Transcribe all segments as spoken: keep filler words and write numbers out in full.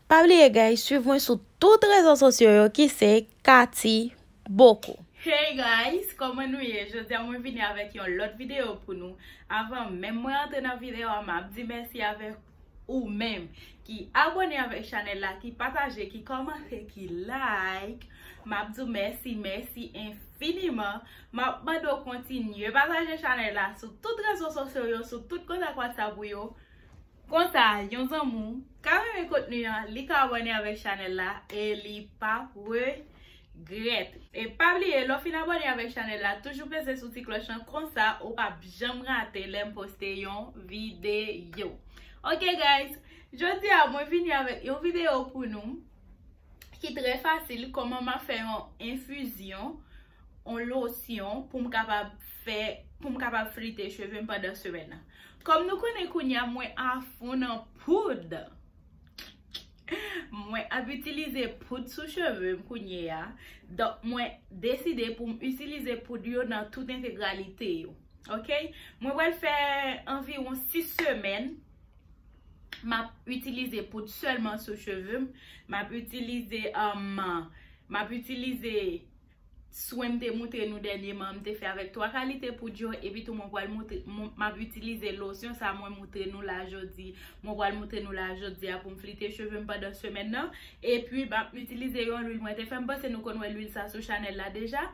Pa bliye guys, swiv mwen sou tout rezo sosyo yo ki se Cathy Boko. Hey guys, kòman nou ye? Jodi a mwen vini avèk yon lòt videyo pou nou. Avan menm mwen antre nan videyo a, m ap di mèsi avèk ou menm ki abòne avèk chanèl la, ki pataje, ki kòmante, ki like. M ap di w mèsi, mèsi enfiniman. M ap mande w kontinye pataje chanèl la sou tout rezo sosyo yo, sou tout kontak WhatsApp ou yo. Konsa, yon zanmi w ka renmen kontni an, li ka abòne avèk chanèl la e li p ap regrèt. E pa bliye, lè w fin abòne avèk chanèl la, toujou peze sou ti klòch lan, konsa ou p ap janm rate lè m poste yon videyo. Ok guys, jodi a mwen vini avèk yon videyo pou nou ki trè fasil, kòman m ap fè yon enfizyon, yon losyon pou m kapab fè, pou m kapab flite cheve m pandan semèn nan. Kòm nou konnen kounye a mwen afon nan poud. Mwen ap itilize poud sou cheve m kounye a. Donk mwen deside pou m itilize poud yo nan tout entegralite yo. Ok? Mwen pral fè anviwon sis semèn. M ap itilize poud sèlman sou cheve m. M ap itilize, um, m ap itilize swen m te moutre nou dènyèman, m te fè avèk twa kalite poud yo, epi tou mwen pral moutre, m ap itilize losyon sa mwen moutre nou la jodi, mwen pral moutre nou la jodi a pou m flite cheve m pandan semèn nan, epi m ap itilize yon lwil mwen te fè, m panse nou konn wè lwil sa sou chanèl la deja,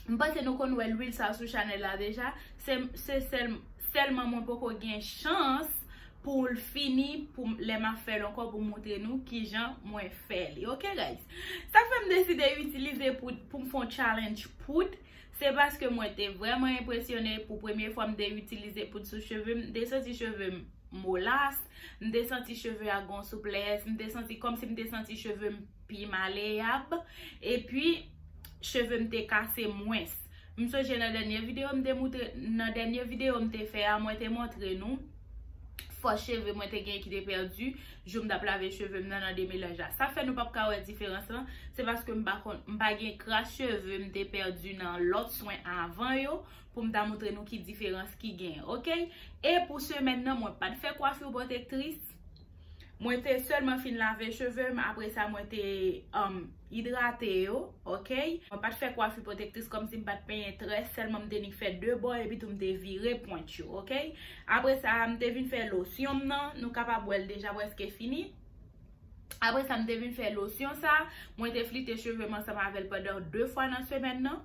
m panse nou konn wè lwil sa sou chanèl la deja, se, se sèl, sèlman mwen poko gen chans pou l fini, pou lè m ap fè l ankò pou m moutre nou kijan mwen fè li. Ok guys? Sa k fè m deside itilize poud pou m fè yon challenge poud, se paske mwen te vrèman enpresyone pou premye fwa m te itilize poud sou cheve m, m te santi cheve m molas, m te santi cheve a gon souplès, m te santi kòmsi m te santi cheve m pi maleyab, epi cheve m te kase mwens. M sonje nan dènye videyo m te moutre, nan dènye videyo m te fè a, mwen te montre nou fòs cheve mwen te gen ki te pèdi jou m t ap lave cheve m nan nan demelaj la. Sa fè nou p ap ka wè diferans lan, se paske m pa konn, m pa gen kras cheve m te pèdi nan lòt swen avan yo pou m ta moutre nou ki diferans ki gen, ok? E pou semèn nan, mwen pa t fè kwafi pwotektris. Mwen te sèlman fin lave cheve m, apre sa mwen te, um, idrate yo, ok? Mwen pa t fè kwafi pwotektris, kòmsi m pa t penyen très, sèlman m te nik fè de bò epi tou m te vire pwent yo, ok? Apre sa, m te vin fè losyon m nan, nou kapab wè l deja prèske fini. Apre sa, m te vin fè losyon sa, mwen te flite cheve m ansanm avè l pandan de fwa nan semèn nan.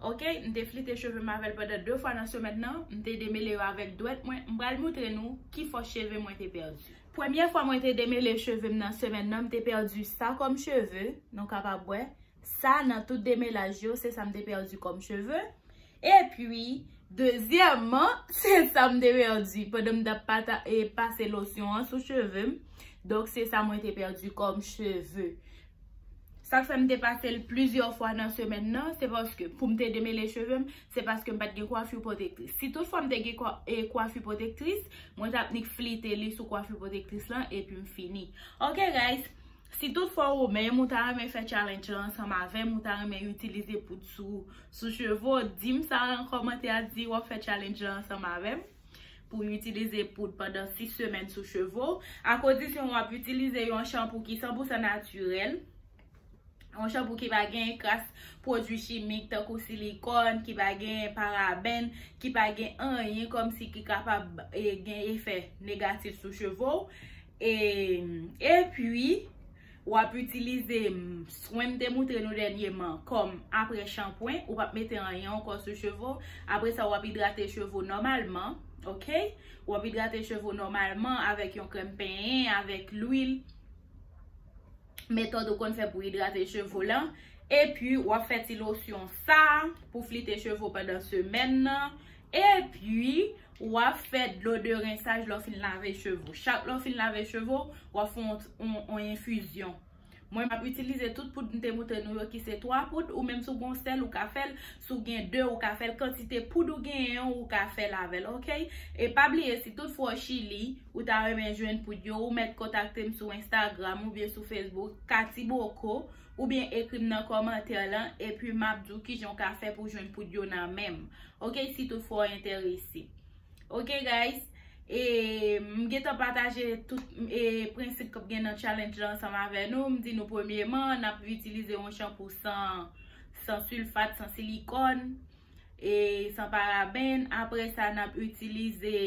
Ok, m te flite cheve m avè l pandan de fwa nan semèn nan. M te demele yo avèk dwèt mwen. M pral moutre nou ki fòs cheve mwen te pèdi. Premye fwa mwen te demele cheve m nan semèn nan, m te pèdi sa kòm cheve, nou kapab wè. Sa nan tout demelaj yo, se sa m te pèdi kòm cheve. Epi, dezyèmman, se sa m te pèdi pandan m t ap pata-, e, pase losyon an sou cheve m. Donk, se sa mwen te pèdi kòm cheve. Sa k fè m te pase l plizyè fwa nan semèn nan, se paske pou m te demele cheve m, se paske m pa t gen kwafi pwotektris. Si toutfwa m te gen kwa-, e, kwafi pwotektris, mwen t ap nik flite li sou kwafi pwotektris lan epi m fini. Ok, guys, si toutfwa ou menm ou ta renmen fè challenge lan ansanm avè m, ou ta renmen itilize poud sou, sou cheve w, di m sa nan kòmantè a, di w ap fè challenge lan ansanm avè m pou itilize poud pandan sis semèn sou cheve w. A kondisyon w ap itilize yon chanpou ki san pou san natirèl. Yon chanpou ki pa gen kras pwodui chimik tankou silikòn, ki pa gen parabèn, ki pa gen anyen kòmsi ki kapab, e, gen efè negatif sou cheve w. E, epi, w ap itilize, mm, swen m te moutre nou dènyèman kòm apre chanpwen, ou p ap mete anyen ankò sou cheve w. Apre sa, w ap idrate cheve w nòmalman, ok? W ap idrate cheve w nòmalman avèk yon krèm penyen, avèk lwil. Metòd ou konn fè pou idrate cheve w lan. Epi, w ap fè ti losyon sa pou flite cheve w pandan semèn nan. Epi, w ap fè dlo de rensaj lè w fin lave cheve w. Chak lè w fin lave cheve w, w ap fè yon, yon, yon enfizyon. Mwen, m ap itilize tout poud m te moutre nou yo, ki se twa poud, ou menm si w gen yon sèl, ou ka fè l, si w gen de, ou ka fè l, kantite poud ou genyen an, ou ka fè l avè l, ok? E pa bliye, si toutfwa w Chili, ou ta renmen jwenn poud yo, ou mèt kontakte m sou Instagram oubyen sou Facebook, Cathy Boko, oubyen ekri m nan kòmantè lan, epi m ap di w kijan w ka fè pou w jwenn poud yo nan men m. Ok, si toutfwa w enterese. Ok, guys? E m gentan pataje tout e, prensip k ap gen nan challenge la ansanm avè nou. M di nou premyeman, n ap itilize yon chanpou san, san silfat, san silikòn, e san paraben. Apre sa, n ap itilize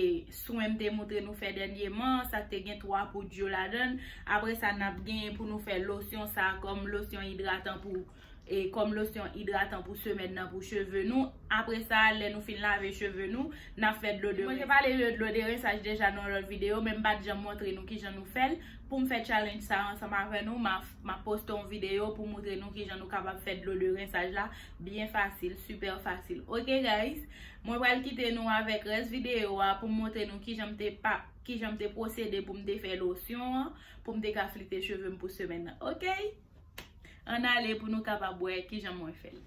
swen m te montre nou fè dènyeman, sa k te gen twa poud yo ladan l. Apre sa, n ap gen pou nou fè losyon sa a kòm losyon idratan pou e kòm losyon idratan pou semèn nan pou cheve nou. Apre sa, lè nou fin lave cheve nou, n ap fè dlo de rensaj. Mwen te pale de dlo de rensaj deja nan yon lòt videyo, men m pa t janm montre nou kijan nou fè l. Pou m fè challenge sa ansanm avè nou, m a, m ap poste yon videyo pou montre nou kijan nou kapab fè dlo de rensaj la byen fasil, super fasil. Ok, guys? Mwen pral kite nou avèk rès videyo a pou m montre nou kijan m te pa, kijan m te pwosede pou m te fè losyon an, pou m te ka flite cheve m pou semèn nan. Ok? Ann ale pou nou kapab wè kijan mwen fè l.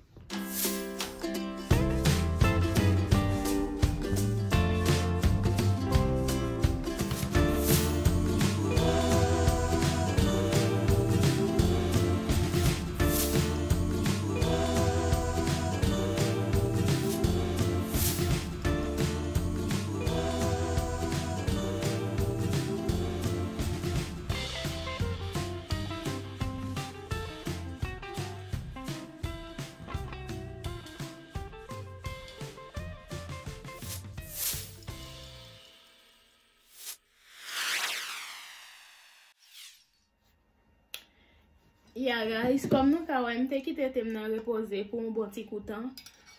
Ya, guys, kòm nou ka wè, m te kite tè m nan repoze pou yon bon ti kou tan.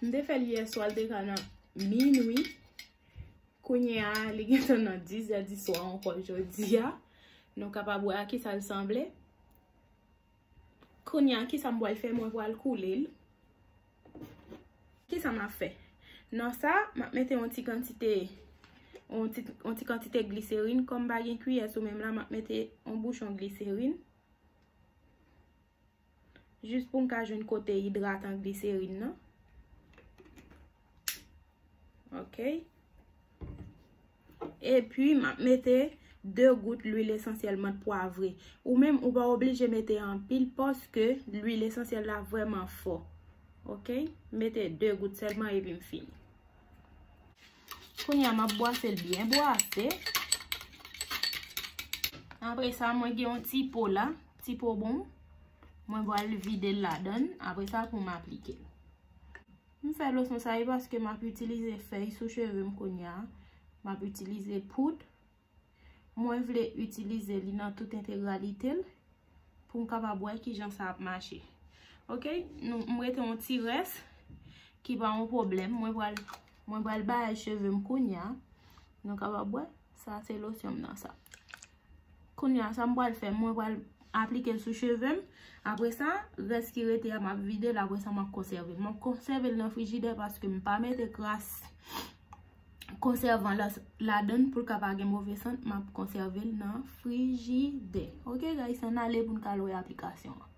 M te fè l yè swa, l te ka nan minwi. Kounye a, li gentan nan dis zè di swa ankò jodi a. Nou kapab wè a kisa l sanble. Kounye a, kisa m pral fè? Mwen pral koule l. Kisa m ap fè? Nan sa, m ap mete yon ti kantite, yon ti, yon ti kantite gliserin. Kòm m pa gen kiyè sou men m la, m ap mete yon bouchon gliserin. Jis pou m ka jwenn kote idratan gliserin nan. Ok. Epi, m ap mete de gout lwil esansyèl mant pwavre. Ou menm, ou pa oblije mete anpil paske lwil esansyèl la vrèman fò. Ok? Mete de gout sèlman epi m fini. Kounye a, m ap bwase l byen bwase. Apre sa, mwen gen yon ti po la, ti po bon. Mwen pral vide l ladan l. Apre sa, pou m aplike l. M fè losyon sa a paske m ap itilize fèy sou cheve m kounye a. M ap itilize poud. Mwen vle itilize li nan tout entegralite l pou m kapab wè kijan sa ap mache. Ok, nou, m rete yon ti rès ki pa yon pwoblèm. Mwen pral, mwen pral baye cheve m kounye a. Nou kapab wè, sa se losyon m nan sa. Kounye a, sa m pral fè, mwen pral aplike l sou cheve m. Apre sa, rès ki rete a, m ap vide l. Apre sa, m ap konsève l. M ap konsève l nan frijidè paske m pa mete kras konsèvan la, ladan l pou l ka pa gen move sant. M ap konsève l nan frijidè. Ok, guys, ann ale pou n ka al wè aplikasyon an.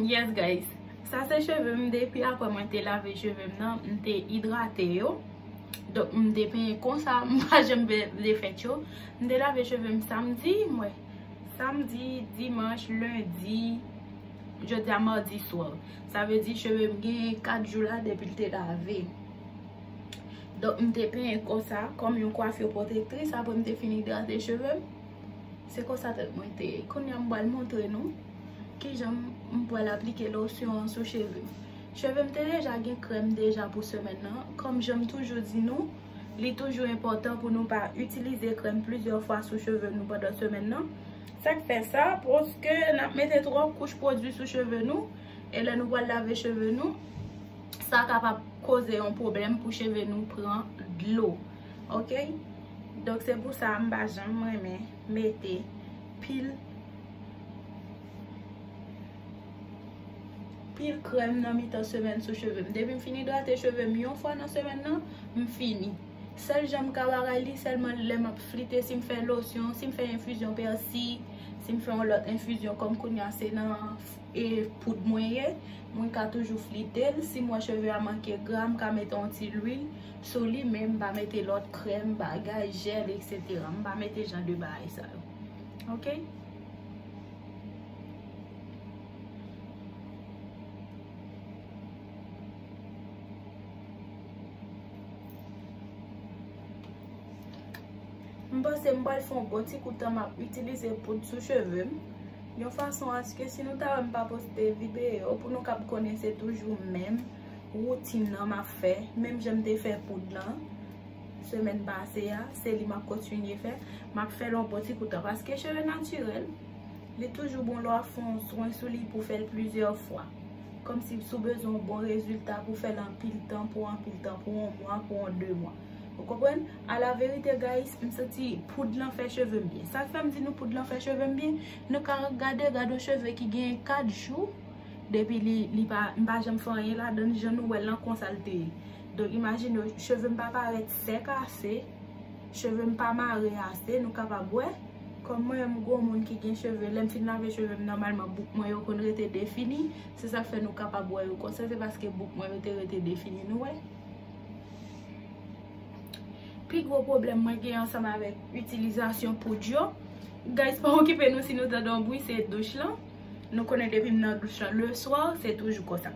Yes, guys. Sa se cheve m depi apre mwen te lave cheve m nan, m te idrate yo. Donk, m te penyen konsa, m pa janm vle fèt yo. M te lave cheve m samdi, mwen. Samdi, dimanch, lendi, jodi a madi swa. Sa vle di cheve m gen kat jou la depi l te lave. Donk, m te penyen konsa, kòm yon kwafi pwotektris, apre m te fin idrate cheve m. Se konsa tèt mwen te ye. Kounye a m pral montre nou kijan m pral aplike losyon an sou cheve m. Cheve m te deja gen krèm deja pou semèn nan. Kòm jan m toujou di nou, li toujou enpòtan pou nou pa itilize krèm plizyè fwa sou cheve nou pandan semèn nan. Sa k fè sa? Paske n ap mete twòp kouch pwodui sou cheve nou. E lè nou pral lave cheve nou, sa kapab koze yon pwoblèm pou cheve nou pran dlo. Ok? Donk, se pou sa m pa janm renmen mete pil, pil krèm nan mitan semèn sou cheve m. Depi m fin idrate cheve m yon fwa nan semèn nan, m fini. Sèl jan m ka bagay li, sèlman lè m ap flite, si m fè losyon, si m fè enfizyon pèsi, si m fè yon lòt enfizyon, kòm kounye a se nan e poud mwen ye, mwen ka toujou flite l. Si m wè cheve a manke gra, m ka mete yon ti lwil sou li, men m pa mete lòt krèm, bagay, jèl, etsetera. M pa mete jan de bagay sa yo. Ok? M panse m pral fè yon bon ti kout tan m ap itilize poud sou cheve m. Yon fason aske si nou ta wè m pa poste videyo, pou nou kab konnen se toujou menm woutin nan m ap fè, menm jan m te fè poud lan semèn pase a, se li m ap kontinye fè. M ap fè l yon bon ti kout tan paske cheve natirèl, li toujou bon lè w ap fè yon swen sou li pou fè l plizyè fwa. Kòmsi si w bezwen yon bon rezilta pou fè l anpil tan, pou anpil tan, pou yon mwa, pou yon de mwa. Ou konprann? A la verite, guys, m santi poud lan fè cheve m byen. Sa k fè m di nou poud lan fè cheve m byen? Nou ka gade, gade yon cheve ki gen kat jou, depi li, li pa, m pa janm fè anyen ladan l, jan nou wè l lan konsa l te ye. Donk, imajine w, cheve m pa parèt sèk ase, cheve m pa mare ase, nou kapab wè. Kòm mwen, m gon moun ki gen cheve, lè m fin lave cheve m, nòmalman, bouk mwen yo konn rete defini. Se sa k fè nou kapab wè yo konsa, se paske bouk mwen yo te rete defini, nou wè. Pi gwo pwoblèm mwen gen ansanm avèk itilizasyon poud yo. Guys, pa okipe nou si nou tande yon bri, se douch lan. Nou konnen depi m nan douch lan, le swa, se toujou konsa.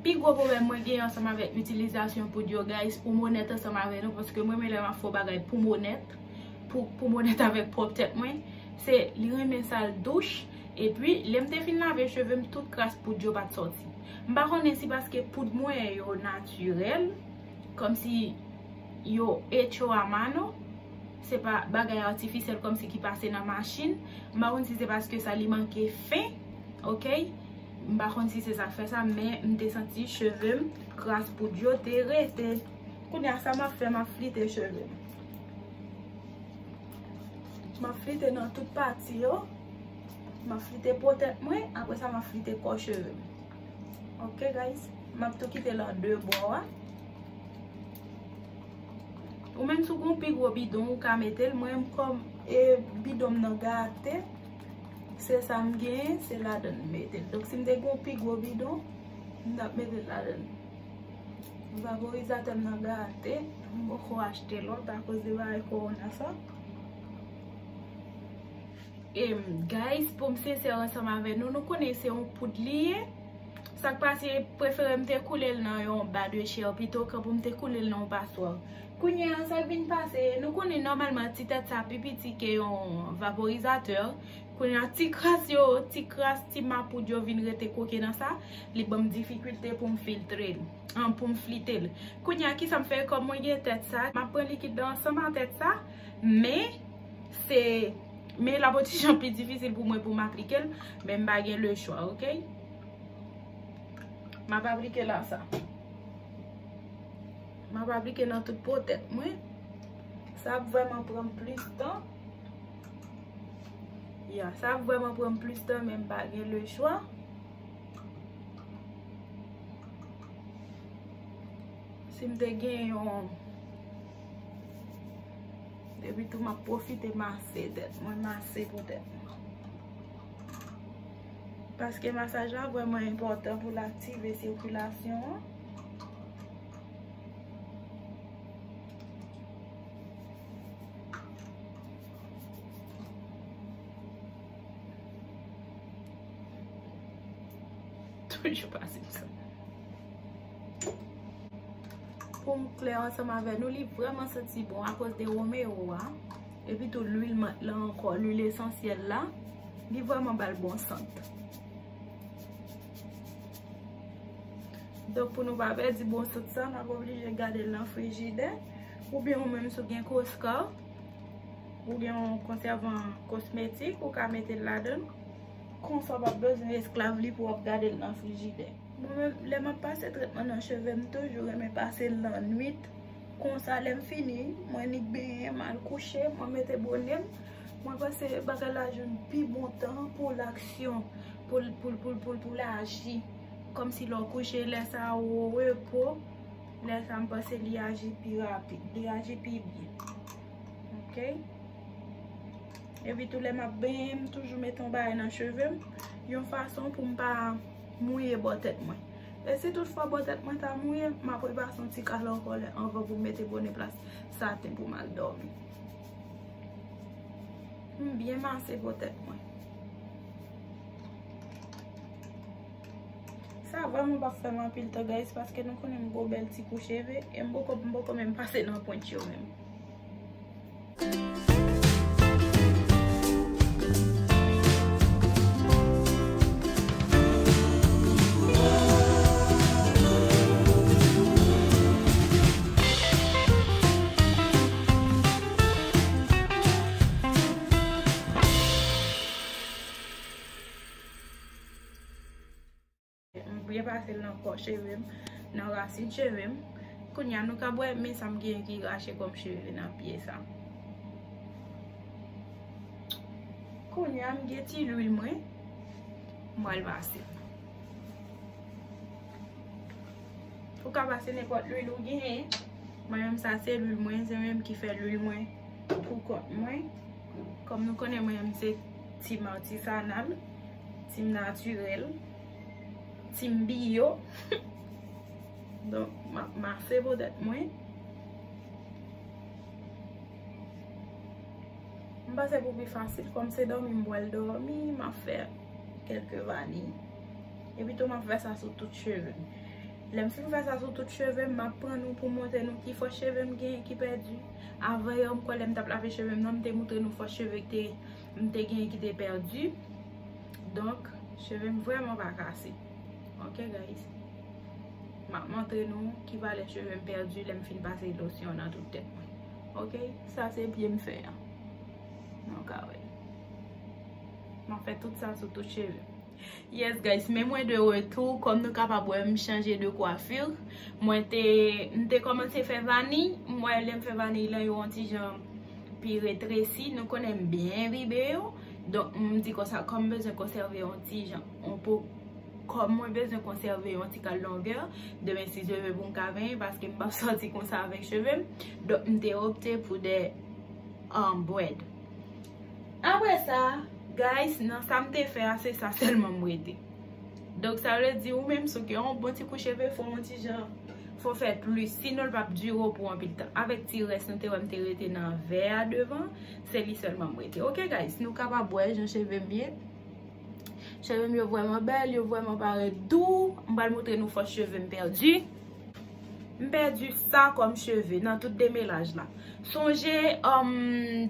Pi gwo pwoblèm mwen gen ansanm avèk itilizasyon poud yo, guys, pou m onèt ansanm avèk nou, paske mwen, mwen lè m ap fè yon bagay pou m onèt, pou, pou m onèt avèk pwòp tèt mwen, se li renmen sa l douch. Epi, lè m te fin lave cheve m, tout kras poud yo pa t sòti. M pa konnen si paske poud mwen yo natirèl, kòmsi yo echo a mano, se pa bagay atifisyèl kòmsi ki pase nan machin. M pa konn si se paske sa li manke fen, ok? M pa konn si se sa k fè sa, men m te santi cheve m, kras poud yo te rete. Kounye a sa m ap fè, m ap flite cheve m. M ap flite nan tout pati yo. M ap flite po tèt mwen, apre sa m ap flite kò cheve m. Ok, guys, m ap tou kite l an de bò a. Ou menm si w gen yon pi gwo bidon, ou ka mete l. Mwen, kòm, e, bidon m nan gate, se sa m genyen, se ladan l m mete l. Donk, si m te gen yon pi gwo bidon, m t ap mete l ladan l. Vaporizatè m nan gate, m poko achte lòt akoz de bagay kowona sa. Em, guys, pou m sensè ansanm avè nou, nou konnen se yon poud li ye. Sa k pase, prefere m te koule l nan yon ba de chè pito ke pou m te koule l nan yon paswa. Kounye a, sa k vin pase, nou konnen nòmalman ti tèt sa pi piti ke yon vaporizatè. Kounye a, ti kras yo, ti kras, ti mapoud yo vin rete koke nan sa, li ban m difikilte pou m filtre l, an, pou m flite l. Kounye a, kisa m fè, kòm mwen gen tèt sa, m ap pran likid la ansanm a tèt sa, men se, men l ap yon ti jan pi difisil pou mwen pou m aplike l, men m pa gen le chwa, ok? M ap aplike la sa. M ap aplike nan tout po tèt mwen. Sa ap vrèman pran m plis tan. Ya, sa ap vrèman pran m plis tan, men m pa gen le chwa. Si m te gen yon, epi tou m ap pwofite mase tèt mwen, mase pou tèt mwen. Paske masaj la vrèman enpòtan pou l aktive sikilasyon an. Toujou pase m sa. Pou m klè ansanm avè nou, li vrèman santi bon akoz de Romero a. Epi tou lwil mant lan ankò, lwil esansyèl la, li vrèman ba l bon sant. Donk, pou nou pa pèdi bon sant sa, n ap oblije gade l nan frijidè. Oubyen ou menm si w gen Coscar, ou gen yon konsèvan kosmetik, ou ka mete l ladan l. Konsa w p ap bezwen esklav li pou w ap gade l nan frijidè. Mwen menm, lè m ap pase tretman nan cheve m, toujou renmen pase l lannwit. Konsa, lè m fini, mwen nik benyen, m al kouche, mwen mete bone m. Mwen panse bagay la jwenn pi bon tan pou l aksyon, pou l, pou l, pou l, pou l, pou l aji. Kòmsi lè w kouche, lè sa a ou o repo, lè sa a m panse li aji pi rapid, li aji pi byen. Ok? Epi tou lè m ap benyen, m toujou mete yon bagay nan cheve m, yon fason pou m pa mouye bò tèt mwen. E si toutfwa bò tèt mwen ta mouye, m ap repase yon ti kal ankò lè anvan pou m mete bone plas saten pou m al dòmi. M byen mase po tèt mwen. Sa vrèman p ap fè m anpil tan, guys, paske nou konnen m gon bèl ti kou cheve, e m poko, m poko menm pase nan pwent yo menm. pase l nan kò cheve m, nan rasin cheve m. Kounye a nou ka wè, men sa m genyen ki rache kòm cheve nan pye sa. Kounye a m gen ti lwil mwen, m pral pase. Ou ka pase nenpòt lwil ou genyen. Mwen menm sa se lwil mwen, se mwen menm ki fè lwil mwen pou kont mwen. Kòm nou konnen mwen menm se team artisanal, team natirèl, team bio. Donk, m ap mase pou tèt mwen. M panse pou pi fasil, kòm se dòmi m pral dòmi, m ap fè kèlke vaniy. Epi tou m ap fè sa sou tout cheve m. Lè m fin fè sa sou tout cheve m, m ap pran nou pou montre nou ki fòs cheve m genyen ki pèdi. Avanyè m kwè lè m t ap lave cheve m nan, m te montre nou fòs cheve ki te, m te genyen ki te pèdi. Donk, cheve m vrèman pa kase. Ok, guys? M ap montre nou ki valè cheve m pèdi lè m fin pase losyon nan tout tèt mwen. Ok? Sa se pye m fè an. Nou ka wè. M ap fè tout sa sou tout cheve m. Yes, guys, men mwen de retou. Kòm nou kapab wè, m chanje de kwafi. Mwen te, m te kòmanse fè vaniy. M wè lè m fè vaniy lan, yo yon ti jan pi retresi. Nou konnen m byen ribe yo. Donk, m di konsa, kòm m bezwen konsève yon ti jan, yon po, kòm mwen bezwen konsève yon ti kal longè, demen si Dye vle pou m ka benyen, paske m p ap sòti konsa avèk cheve m. Donk, m te opte pou de, um, brèd. Apre sa, guys, nan sa m te fè a, se sa sèlman m rete. Donk, sa vle di, ou menm, si w gen yon bon ti kou cheve, fò yon ti jan, fò fè plis, sinon l p ap dire w pou anpil tan. Avèk ti rès nou te wè m te rete nan vè a devan, se li sèlman m rete. Ok, guys, nou kapab wè jan cheve m ye. Cheve m yo vrèman bèl, yo vrèman parèt dou. M pral montre nou fòs cheve m pèdi. M pèdi sa kòm cheve nan tout demelaj la. Sonje, um,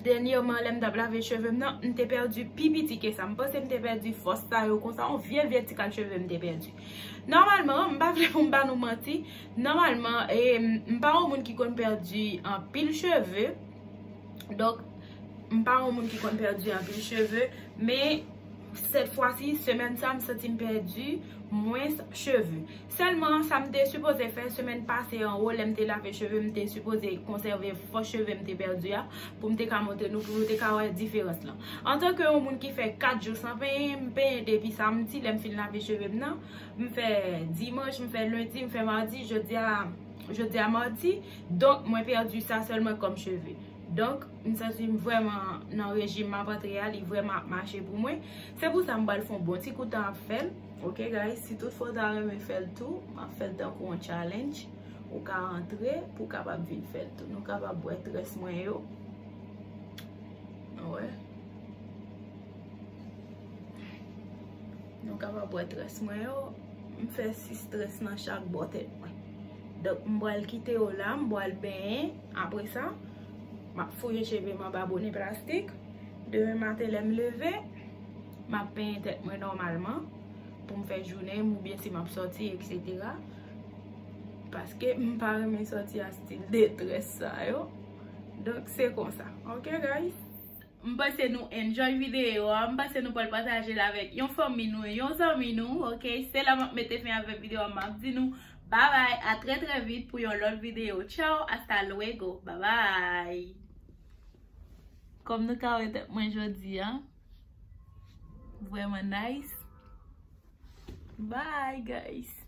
dènyèman, lè m t ap lave cheve m nan, m te pèdi pi piti ke sa. M panse m te pèdi fòs sa yo konsa, yon vye, vye ti kal cheve m te pèdi. Nòmalman, m pa vle pou m ba nou manti, nòmalman, e, m pa yon moun ki konn pèdi anpil cheve. Donk, m pa yon moun ki konn pèdi anpil cheve, men sèt fwa si, semèn sa, m santi m pèdi mwens cheve. Sèlman, sa m te sipoze fè semèn pase anwo, lè m te lave cheve, m te sipoze konsève fòs cheve m te pèdi a, pou m te ka montre nou, pou nou te ka wè diferans lan. Antanke yon moun ki fè kat jou san penyen, m penyen depi samdi, lè m fin lave cheve m nan, m fè dimanch, m fè lendi, m fè madi, jodi a, jodi a madi, donk mwen pèdi sa sèlman kòm cheve. Donk, m santi m vrèman nan rejim m ap antre a, li vrèman ap mache pou mwen. Se pou sa m pral fè yon bon ti kou tan ap fè l. Ok, guys, si tout fwa w ta renmen fè l tou, m ap fè l tankou yon challenge. Ou ka antre pou w kapab vin fè l tou. Nou kapab wè très mwen yo. Wè. Nou kapab wè très mwen yo. M fè sis très nan chak bò tèt mwen. Donk, m pral kite yo la, m pral benyen. Apre sa, m ap fouye cheve m anba bone plastik. Demen maten, lè m leve, m ap penyen tèt mwen nòmalman pou m fè jounen m, oubyen si m ap sòti, etsetera. Paske m pa renmen sòti a stil de très sa yo. Donk, se konsa. Ok, guys? M panse nou enjoy videyo a. M panse nou pral pataje l avèk yon fanmi nou, yon zanmi nou, ok? Se la m ap mete fen avèk videyo a. M ap di nou babay, a trè trè vit pou yon lòt videyo. Ciao, hasta luego, babay. Kòm nou ka wè tèt mwen jodi a, vrèman nice. Bye, guys.